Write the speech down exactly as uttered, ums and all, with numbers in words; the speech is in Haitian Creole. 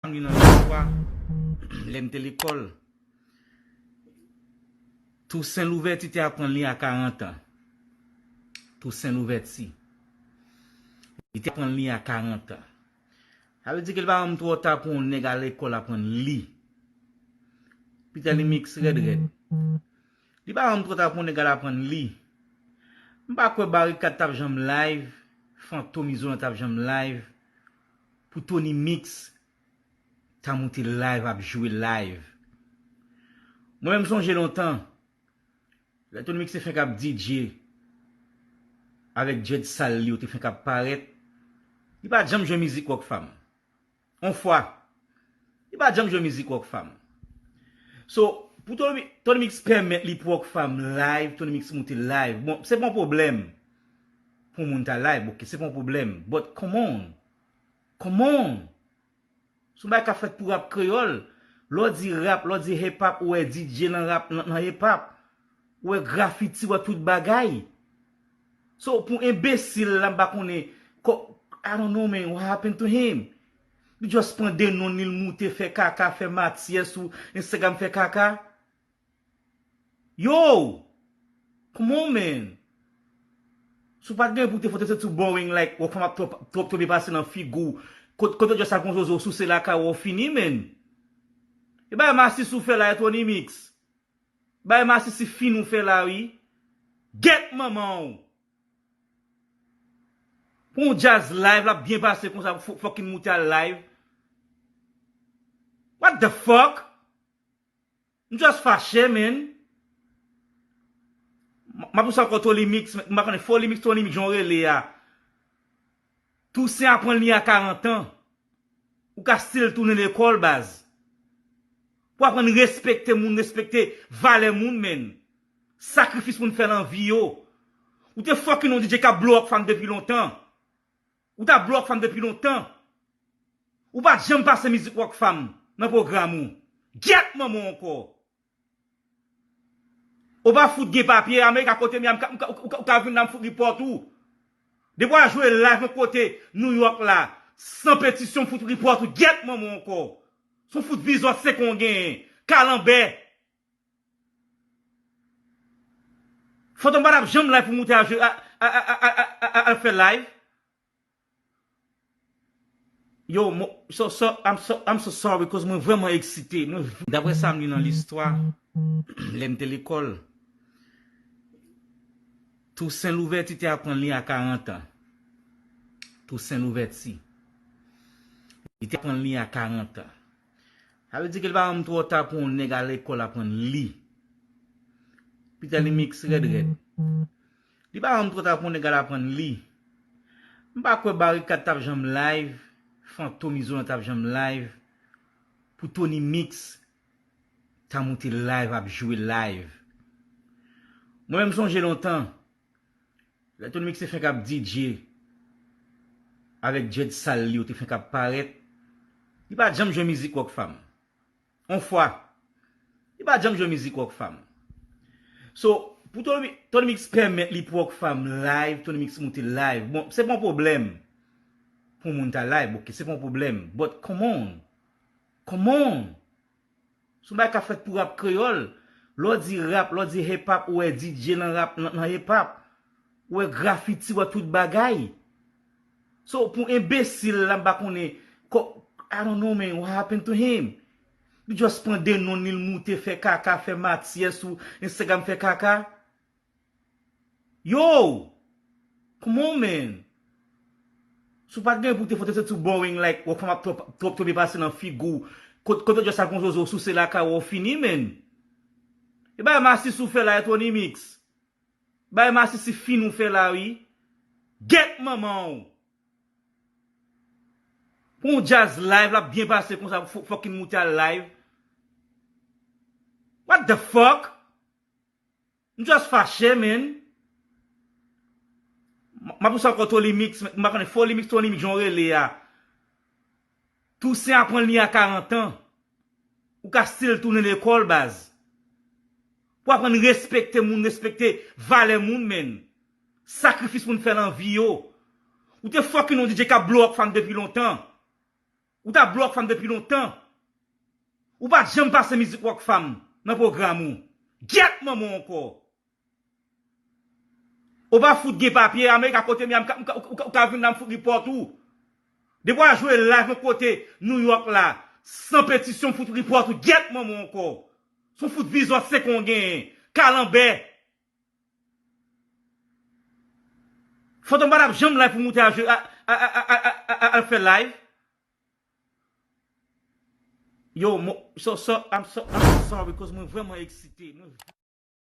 m li nan listwa, lè m te lekòl, Tousen Louvèti te aprann li a karant an. Tousen Louvèti. Li te aprann li a karant an. Sa vle di ke li pa janm twò ta pou yon nèg al lekòl aprann li. Peter Limix rèd rèd. Li pa janm twò ta pou yon nèg al aprann li. M pa kwè Barikad t ap janm live, Fantom Izolan t ap janm live, pou Tony Mix ta moute live, ap jwe live. Mwen menm sonje lontan, lè Tony Mix te fenk ap D J avèk dread sal li yo te fenk ap parèt, li pa t janm jwe mizik Rockfam. On fwa, li pa t janm jwe mizik Rockfam. So, pou Tony, Tony Mix pèmèt li pou Rockfam live, Tony Mix moute live. Bon, se pa yon pwoblèm pou moun ta live, ok, se pa yon pwoblèm. But come on, come on. Se yon bagay k ap fèt pou rap kreyòl. Lè w di rap, lè w di hip hop, ou wè D J nan rap, nan, nan hip hop. Ou wè grafiti, ou wè tout bagay. So, pou enbesil la, m pa konnen, ko-, I don't know, man, what happened to him? Li just pran de non li, l moute, fè kaka, fè matyè sou Instagram, fè kaka. Yo! Come on, man! Si w pa t gen pou te foto se too boring, like, Rockfam ap twòp, twòp tonbe pase nan figi w. Kot-, kote w just al pran zozo, souse lakay ou, w fini, man. E bay masisi w fè la, e Tony Mix. Bay masisi fin ou fè la, wi. Gèt manman w. Pou yon jazz live, l ap byen pase konsa, fò, fòk li moute al live. What the fuck? M just fache, man. M, m ap di sa ankò, Tony Mix, m pa konnen Foli Mix, Tony Mix, jan w rele a. Tousen aprann li a karant an. Ou ka still tounen lekòl, baz. Pou aprann respekte moun, respekte valè moun, man. Sakrifis moun fè nan vi yo. Ou te fucking yon D J k ap blow Rockfam depi lontan. Ou t ap blow Rockfam depi lontan. Ou pa t janm pase mizik Rockfam nan pwogram ou. Gyèt manman w ankò. Ou pa fout gen papye, Amerik a kote m ye a, m ka, m ka, ou ka, ou ka vin la, m fout report ou. Depi w al jwe live yon kote New York la, san petisyon, m fout report ou, gyèt manman w ankò. Se yon fout vizyon sek w genyen, kalanbè. Fantom pa t ap janm live pou moute al jwe, a, a, a, al fè live. Yo, mo-, so, so, I'm so, I'm so sorry, cause mwen vrèman eksite. Mwen v-, daprè sa m li nan listwa, lè m te lekòl, Tousen Louvèti te aprann li a karant an. Tousen Louvèti. Li te aprann li a karant an. Sa vle di ke li pa janm twò ta pou yon nèg al lekòl aprann li. Peter Limix rèd rèd. Li pa janm twò ta pou yon nèg al aprann li. M pa kwè Barikad t ap janm live, Fantom Izolan t ap janm live, pou Tony Mix ta moute live, ap jwe live. Mwen menm sonje lontan, lè Tony Mix te fenk ap D J avèk dread sal li yo te fenk ap parèt, li pa t janm jwe mizik Rockfam. On fwa, li pa t janm jwe mizik Rockfam. So, pou Tony, Tony Mix pèmèt li pou Rockfam live, Tony Mix moute live. Bon, se pa yon pwoblèm pou moun ta live, ok, se pa yon pwoblèm. But come on, come on. Se yon bagay k ap fèt pou rap kreyòl. Lè w di rap, lè w di hip hop, ou wè D J nan rap, nan, nan hip hop. Ou wè grafiti, ou wè tout bagay. So, pou enbesil la, m pa konnen, ko-, I don't know, man, what happened to him? Li just pran de non li, l moute, fè kaka, fè matyè sou Instagram, fè kaka. Yo! Come on, man. Si w pa t gen pou te foto se too boring, like, Rockfam ap twòp, twòp tonbe pase nan figi w. Kot-, kote w just al pran zozo, souse lakay ou, w fini, man. E bay masisi w fè la, e Tony Mix. Bay masisi fin ou fè la, wi. Gyèt manman w. Pou yon jazz live, l ap byen pase konsa, fò, fòk li moute al live. What the fuck? M just fache, man. M, m ap di sa ankò, Tony Mix, m pa konnen Foli Mix, Tony Mix, jan w rele a. Tousen aprann li a karant an. Ou ka still tounen lekòl, baz. Pou aprann respekte moun, respekte valè moun, man. Sakrifis moun fè nan vi yo. Ou te fucking yon D J k ap blow Rockfam depi lontan. Ou ta blòk fanm depi lontan. Ou pa t janm pase mizik Rockfam nan pwogram ou. Gyèt manman w ankò. Ou pa fout gen papye, Amerik a kote m ye a, m ka, m ka, ou ka, ou ka vin la, m fout report ou. Depi w al jwe live yon kote New York la, san petisyon, m fout report ou, gyèt manman w ankò. Se yon fout vizyon se kon w genyen. Kalanbè. Fantom pa t ap janm live pou moute a je, a, a, a fè live. Yo, mo, so, so, I'm so, I'm so sorry, cause mwen vrèman eksite. Mwen